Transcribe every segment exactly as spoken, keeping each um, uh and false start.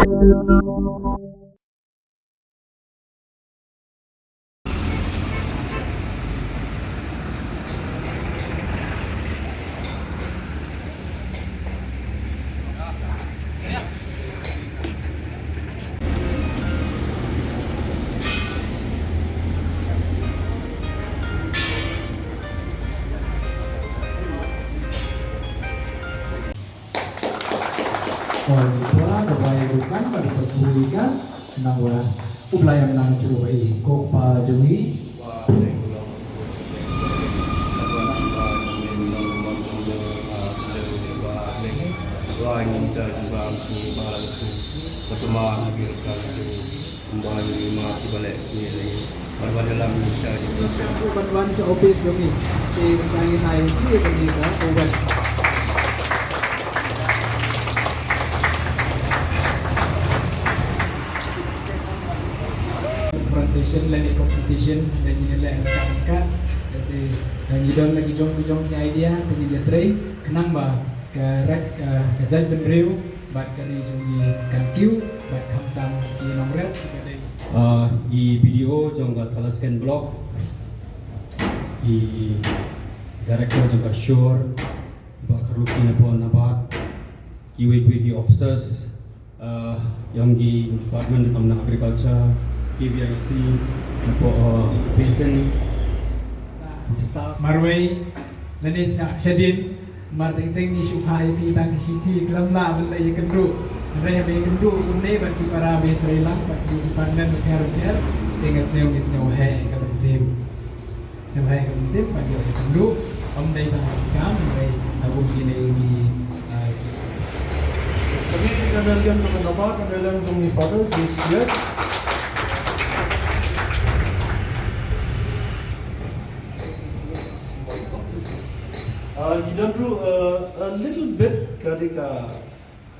Oi, pura ka bai rukan ba da perkuikan, nang wala u Blai am nang churu bai ko pa jong i. Ban wan sha office jong ngi. Te ban ai ki ban ngi ka oven. Presentation lane competition lane lane ka ka. Kasi ngi don lagi jong jong ki idea te ngi ïa trei khnang ba ka rek ka ka jaitbynriew bad ka ri jong ngi kan kiew bad khamtam ki nongrep ki ka dei. Ah, i B D O jong ka Thadlaskein Block, i director jong ka Sure, Bah Kharlukhi na pon na bad kiwei kiwei ki officers, ah, jong ki department kam na agriculture, K V I C, na pon, ah, basin, staff. Marwei, lane sa shadien, Mar teng teng ngi shu phah ïa phi tang ka shithi khlem lah ban leh ïakynduh. Hynrei haba ïakynduh kumne bad ki para ba ïatrei lang bad ki department bapher bapher, te nga sngew ngi sngew heh ka mynsiem. Sngew heh ka mynsiem bad ïoh ïakynduh. Ym dei tang ha ki kam hynrei ha kum kine ki, ah, Kane ka Nalian ka Naba, ka Nalian jong i Father, J H D S. Ah, ngi don ruh, ah, a little bit ka dei ka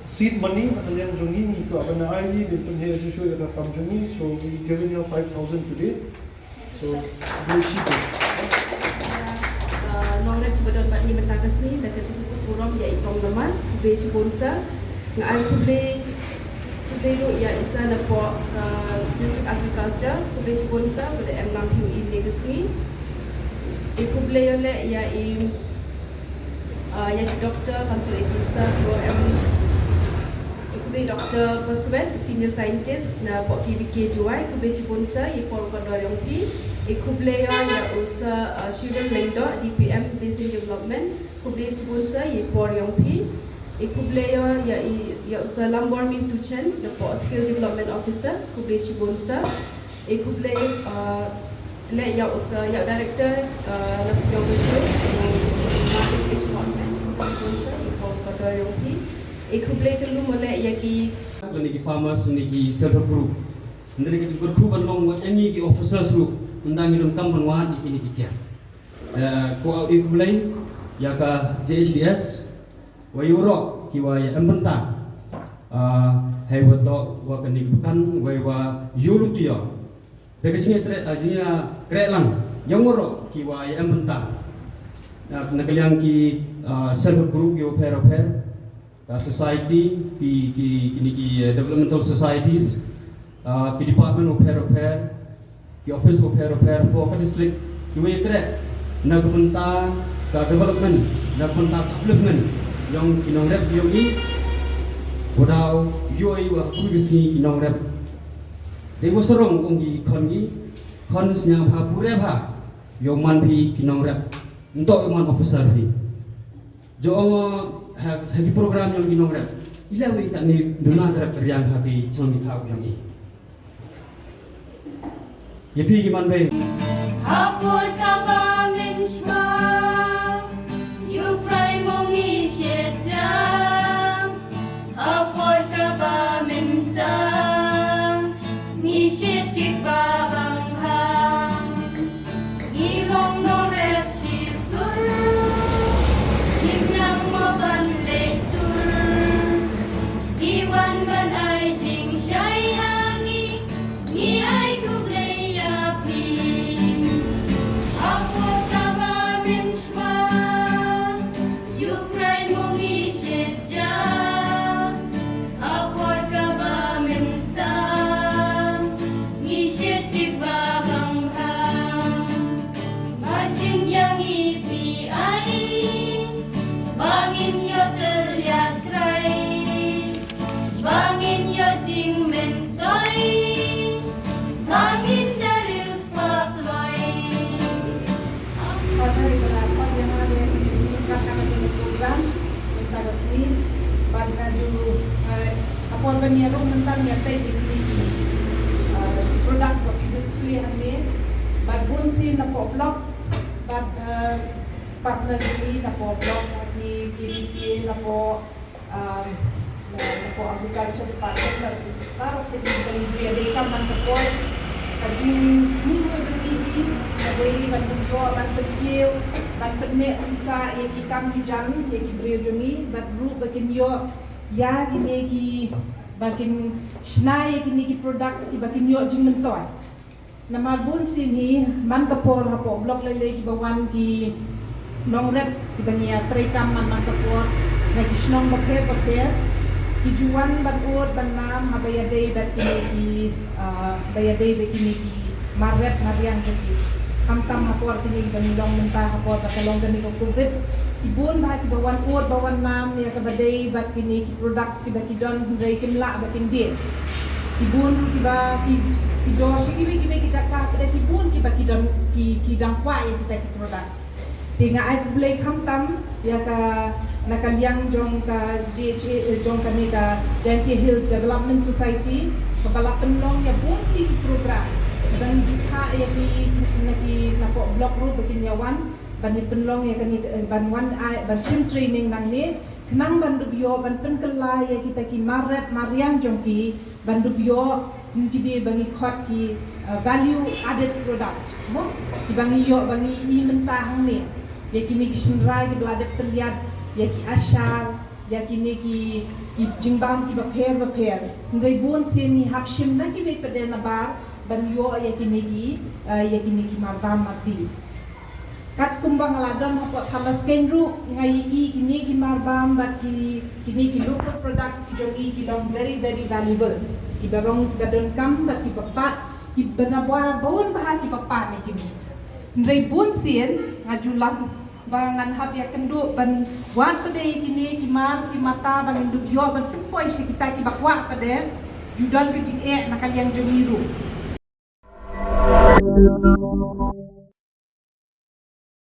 seed money, na ka liang jong ngi, ngi kwah ban ai ïa i, ban pynheh shuh shuh ïa ka kam jong ngi, so we giving you five thousand today. So, khublei shibun. Ah, nongrep kiba don bad ngi mynta ka sngi, da ka jingkyrkhu burom ïa i Tong Namar, khublei shibun sir. Nga ai khublei, khublei ruh ïa i sir na pdeng, ah, District Agriculture, khublei shibun sir, ba da em lang phi ïa ine ka sngi. I khublei ïa leh ïa i Ah, ïa ki doctor, kam shu ïa ki sir, ko em, i khublei Doctor Koswet, Senior Scientist na pdeng K V K Jowai, khublei shibun sir, ïa i por kordor jong phi. I khublei ïa, ïa u sir, ah, Shirem Lyngdoh, D P M Basin Development, khublei shibun sir, ïa i por jong phi. I khublei ïa, ïa i, ïa u sir Lambormi Suchen, na pdeng Skill Development Officer, khublei shibun sir. I khublei, ah, leh ïa u sir, ïa u director, ah, na pdeng ka shu, ah, marketing department, khublei shibun sir, i por kordor jong phi. I khublei kylluid mo leh ïa ki. Lane ki farmers, lane ki self help group. Lane ki jingkyrkhu ban long wat ïa ngi ki officers ruh. Mynta ngi donkam ban wad ïa kine ki ker. Eh, ko i khublei ïa ka J H D S. Wa ïa waroh kiwa ïa em bynta. Ah, hei wa toh wa kane ka dukan, wa ïa wa ïa luti ïa. Da ka jingïatrei, ah, jingïatrei lang ïa waroh kiwa ïa em bynta. Na, na ka liang ki, ah, self help group kiwa pher pher, ah, society, ki, ki, kine ki, eh, developmental societies, ah, ki department wa pher wa pher, ki office wa pher wa pher, hapoh ka district, kiwa ïatrei na ka bynta ka development, na ka bynta ka upliftment jong ki nongrep jong ngi. Wa daw ïohi wa ha kawei ka sngi ki nongrep dei wa sarong, ong ki khon ki, khon sñiawbha, burom bha, ïoh man phi ki nongrep, ym toh ïoh man officer phi. Jong, ha, ha ki program jong ki nongrep. I leh wi katne duna ka rep ka riang ha ki chong ki thaw jong i. Ïa phi ki man bei. Ha por kaba mynshuwa, ïa u prai mo ngi shet ja. Ha por kaba mynta, ngi shet kit ba bang ha. Ngi long nongrep shisur, jingmut mo ban leit tur. Ngi wan ban ai jingshai ha ngi, ngi ai khublei ïa phi. Ha por kaba mynshuwa, ïa u prai mo ngi shet ja. Ha por kaba Ba ngin ïoh jingmyntoi, ba ngin da riewspah kloi. Father, iba la pat ïa nga ïa kane ka program mynta ka sngi, bad nga ju, eh, ha por ban ïaroh mynta ïa peit ïa kine ki, eh, products ba ki display hangne, bad bun sien napoh block, bad, eh, partner jong ngi napoh block, ki, ki, ki napoh um, na, napoh agriculture department, bad baroh ki dei, dei, dei kam man ka por. Ka jingmut ka dei hi, ka dei ban pynïoh, ban pynkiew, ban pynneh pynsah ïa ki kam ki jam ïa ki briew jong ngi, bad ruh ba kin ïoh ïa kine ki, ba kin shna ïa kine ki products kiba kin ïoh jingmyntoi. Namar bun sien hi, man ka por hapoh block lei lei kiba wan ki nongrep kiba ngi ïa trei kam man man ka por na ki shnong bapher bapher, ki ju wan ban ud ban nam haba ïadei bad kine ki, ah, ba ïadei bad kine ki mar rep mar riang jong ki. Khamtam ha por kine kiba ngi long mynta ha por ba ka long kane ka covid, ki bun bha kiba wan ud ba wan nam ïa kaba dei bad kine ki products kiba ki don, hynrei kim lah ba kin die. Ki bun ruh kiba ki, ki dor sha kiwei kiwei ki jaka, pat ki bun kiba ki don, ki, ki dang kwah ïa kita ki products. Te nga ai khublei khamtam ïa ka, na ka liang jong ka D H A, eh, jong kane ka Jaintia Hills Development Society, kaba la pynlong ïa bun ki program. Ban ju kha ïa ki, na ki, napoh block ruh ba kin ïa wan ban ïa pynlong ïa kane, eh, ban wan ai, ban shim training nangne, khnang ban dup ïoh ban pynkylla ïa kita ki mar rep mar riang jong ki, ban dup ïoh kine ba ngi khot ki, uh, value added product, mo? Kiba ngi ïoh, ba ngi i mynta hangne, ïa kine ki shynrai kiba la dep tylliat, ïa ki ashar, ïa kine ki, ki jingbam kiba pher bapher. Hynrei bun sien ngi hap shim na kiwei pat de nabar ban ïoh ïa kine ki, uh, ïa kine ki marbam mardi. Katkum ba nga la don hapoh Thadlaskein ruh, nga ïohi kine ki marbam bad ki, kine ki local products ki jong ngi ki long very, very valuable. Kiba rong, kiba donkam bad kiba pat, kiba na bun bha kiba pat ne kine. Hynrei bun sien nga ju lam ba ngan hap ïa kynduh ban wad pat de kine ki mar ki mata ba ngin dup ïoh ban pynpoi sha kita kiba kwah pat de, ju don ka jingeh na ka liang jong ngi ruh.